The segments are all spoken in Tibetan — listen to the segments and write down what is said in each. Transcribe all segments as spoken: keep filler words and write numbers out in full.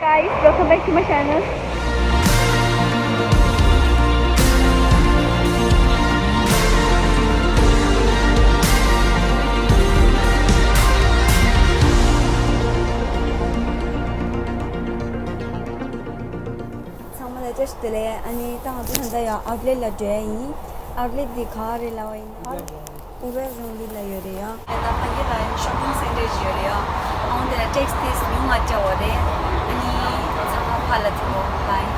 Guys, welcome back to my channel. ཚང་མ་ལ་བཀྲ་ཤིས་བདེ་ལེགས། ཨ་ནི་ད་ང་ཚོ་ད་ལྟ་ཡང་ཨའུཊ་ལེཊ་ལ་འགྲོ་ཡ་ཡིན། ཨའུཊ་ལེཊ་འདི་ག་རེ་ལབ་པ་ཡིན་ན། ཨུ་བེ་རུང་ལི་ལ་ཡོད་རེད་ཡ། ད་ཕ་གི་ལ་ཡང་ཤོ་པིང་སེན་ཊར་ཞིག་ཡོད་རེད་ཡ། ཨང་དེ་ལ་ཊེག་སི་དེ་ཉུང་མ་བྱ་བ་རེད། ཨ་ནི་ཚང་མ་ཕར་ལ་འགྲོ་བ་ཡིན།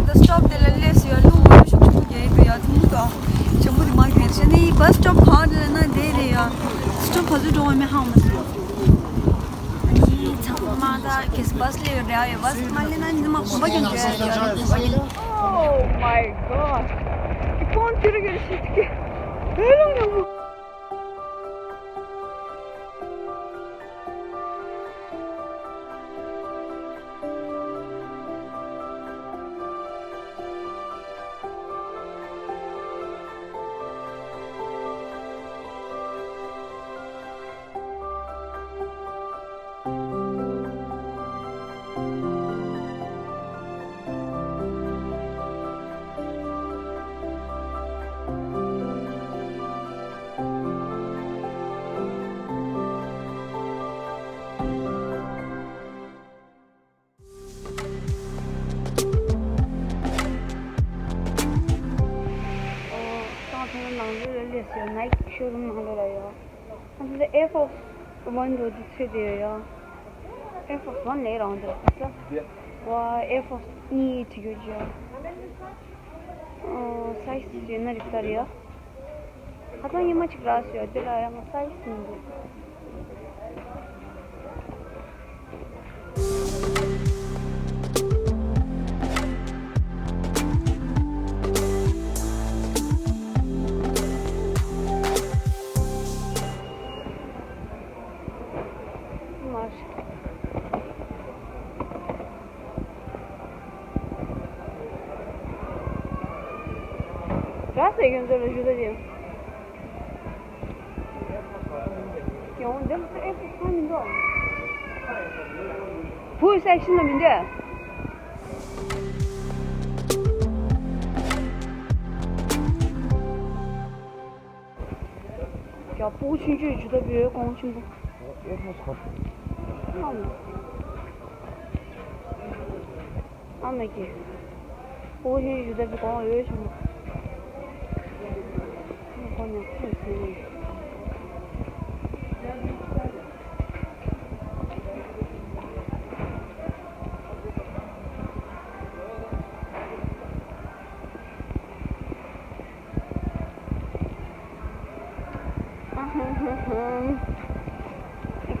ད་སི་ཊོབ་དེ་ལ་སླེབས་སོང་ཡ། རླུང་མ་ཤུགས་ཆེན་པོ་རྒྱག་ཡོད་ཡ། དེ་མོ་དང་ཇམ་པོ་དེ་མ་གྱོན་ཤ་ནི་བྷ་སི་སི་ཊོབ་ག་རེ་ལབ་ན་དེ་རེད་ཡ། སི་ཊོབ་ག་ཚོད་འགྲོ་བ་མེད་ཧ་མ་སོང་། ཨ་ནི་ཚང་མ་ད་གལ་སྲིད་བྷ་སི་སླེབས་ཡོད་རེད་ཡ། བྷ་སི་མ་སླེབས་ན་ཉི་མ་གོམ་པ་རྒྱག་འགྲོ་ཡ་རེད་ཡ། Oh my god. ཁོང་ཁྱེར་གྱི་ཞིག་གི། ཨེ་ལོ་ངོ་། ཨོ། ཏང་ཐོན་ནང་ལོགས་ལ་སླེབས་སོང་། ནའིཀ་ཤོ་རུམ་ནང་ལོགས་ལ་ཡོད། ང་ཚོ་ཨེར་ཕོར་སི་ཝན་འགྲོ་དུས་ཚོད་དེ་ཡོད་ཡ། ཨེར་ཕོར་སི་ཝན་ལས་རང་འདིར་ཁ་ས། ཝ། ཨེར་ཕོར་སི་གཉིས་བྲིས་ཡོད་ཀྱི་ཡ། ཨོ། སའི་ཛི་ཡོད་ན་རིག་ས་རེད་ཡ། ཁ་སང་ཉི་མ་གཅིག་རག་སོང་ཡ། དེ་ལ་ཡང་སའི་ཛི་མི་འདུག་མ་རེད། ར་སེ་ཁྱོད་ཚོ་ལ་ཞུ་ད་ཅེ། ཡོང་འདེམས་སེ་ཨེ་ཁོ་ཁོ་མི་འདུག་བུ་སེག་ཤན་ལ་མི་འདུག་རྒྱ་སྤུ་གུ་ཆུང་ཆུང་ཇུ་ཏ་བོའི་གོང་ཆེན་པོ། ཨ་མ། ཨ་མ་ཀྱེ། སྤུ་གུ་ཆུང་ཆུང་ཇུ་ཏ་བོའི་གོང་འོད་ཆེན་པོ། ཁོ་ཉག་ཁོ་ཟིན་ནས།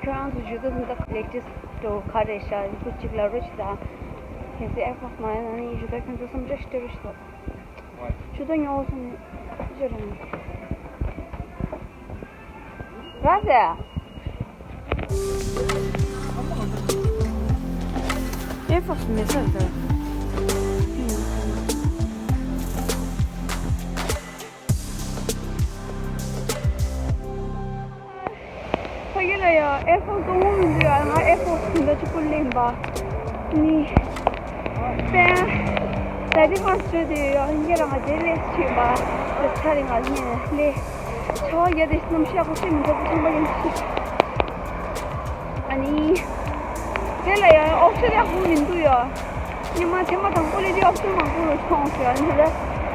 ཁྱོད་རང་ཚོ་ཇུ་ཏ་འདི་ལེ་ཊེ་སི་ཊི་ག་རེ་ཤག་ཁོ་གཅིག་ལབ་རོགས་བྱེད་དང་། གལ་སྲིད་ཨེར་ཕོར་སི་མ་ཡིན་ན་ནི་ཇུ་ཏ་ཁྱོད་ཚོ་སུམ་ཅུ་སྟེར་རོགས་བྱེད་དང་། ཇུ་ཏ་ཉོ་སོང་ནི་ཅི་རེད། ར་ཟེ། ཨེར་ཕོར་སི་མེད་ས་རེད། ཕ་གི་ལ་ཡ་ཨེར་ཕོར་སི་གཏོང་མི་འདུག་ཡ། ང་ཨེར་ཕོར་སི་དེ་འདྲ་གཅིག་པུ་ལེན་པ་ནི། པན་ལ་ཌི་ཕ་རན་སི་བྱོས་ཏེ་ཡ། ཡིན་གྱི་ར་ང་ཇེ་ལེ་སི་བྱེད་པ། དེ་ཚ་རེ་ང་ལེན་ལེ། ཆར་པ་རྒྱག་དེ་ནམ་ཤག་ཁོ་ཤེས་མི་འདུག་ཁང་པ་ཡིན་ཤི། ཨ་ནི། དེ་ལ་ཡང་ཨོབ་ཤན་ཡག་པོ་མི་འདུག་ཡ། ཉི་མ་ཐེངས་མ་དང་པོ་ལས་དེ་ཨོབ་ཤན་མང་པོ་རུ་མཐོང་སོང་ཡ། ནི་ད་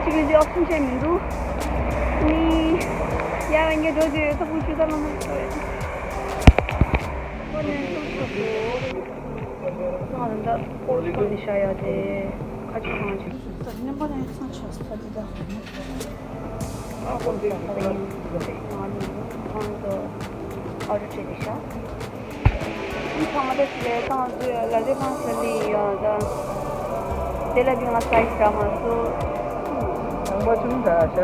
གཅིག་ལས་དེ་ཨོབ་ཤན་ཅན་མི་འདུག་ནི། ཡ་ང་ངའི་འགྲོ་དེ་ཐོག་པོ་ཅུ་ད་ལ་མ་སོང་ཡ། ཁོ་ནས་སོང་ཆོག་གོ། ང་ད་ལྟ་ཨོ་ཐོག་ནས་ཤ་ཡ་དེ་ཁ་ཆུ་གང་ཆུ། ད་ཉམས་པ་ནས་ཚང་ཆ་ས་དེ་ད། ཨ་ཁོང་ཚོས་ཁོང་ཚོས་ཁོང་ཚོས་ཨོ་ཌར་བྱས་ཏེ་ཤག་ཚང་མ་ད་ཞིག་ལས་ཏང་ཚོས་ལ་ལས་ཁང་ས་ལི་ཡོད་ད། དེ་ལ་བི་ང་སའི་ཛི་འདྲ་མ་སོ། ཁང་པ་ཆུང་ད་ཤ།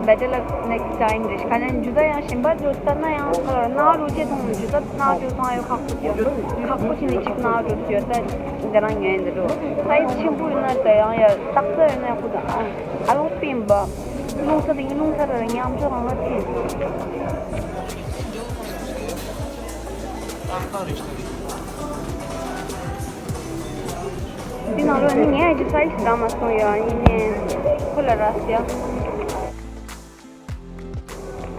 Better luck next time རེད། ག་ནས་འཇུ་ད་ཡང་ཞིམ་པ་འཇུ་ད་ན་ཡང་ཁ་ལ་ནག་རུ་ཅེ་ཐོང་འཇུ་ད་ནག་རུ་ཐོང་ཡོད་ཁག་པོ་ཡོད། ཁག་པོ་ཅི་ནས་ཅིག་ནག་རུ་ཡོད་ད། འདི་རང་ཉན་འདི་རུ་སའི་ཛི་ཆེན་པོ་ཡོད་ན་ད་ཡང་ཡ་སྟག་ས་ཡོད་ན་ཁུ་ད་ཨ་ལོང་པིན་པ། རླུང་ས་དེ་རླུང་ས་ར་ར་ཉམས་ཆོག་རང་ལ་ཐིམ། ཏག་ཏག་རེད་ཤག་རེད། དེ་ནང་ལོགས་ནི་ངས་ཨའི་ཌི་སའིཛ་བདམས་མ་སོང་ཡ། ཡིན་ནའི་ཁོ་ལ་རག་སོང་ཡ། ཨ་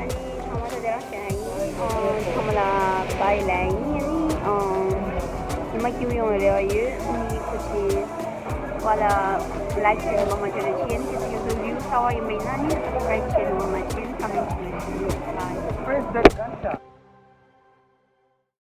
ནི་ཚང་མ་ད་དེ་རང་བྱས་ཡིན། ཨོ། ཚང་མ་ལ་བཱའི་ལབ་ཡིན། ཨ་ནི་ཨོ། ཉི་མ་སྐྱིད་པོ་ཡོང་བའི་རེ་བ་ཡོད། ཨ་ནི་ཁོ་ཚོའི་བ་ལ་ལའིཀ་ཤེར་ལོ་མ་བྱས་རེ་བྱས། ཨ་ནི་ཁྱེད་ཚོ་ཡོང་དུས་བིའུ་གསར་པ་ཡིན་པ་ཡིན་ན་ནི་སབ་སི་ཀ་རའིབ་བྱས་ལོ་མ་བྱས། ཨ་ནི་ཀོ་མེན་ཊི་བྱས། Bye.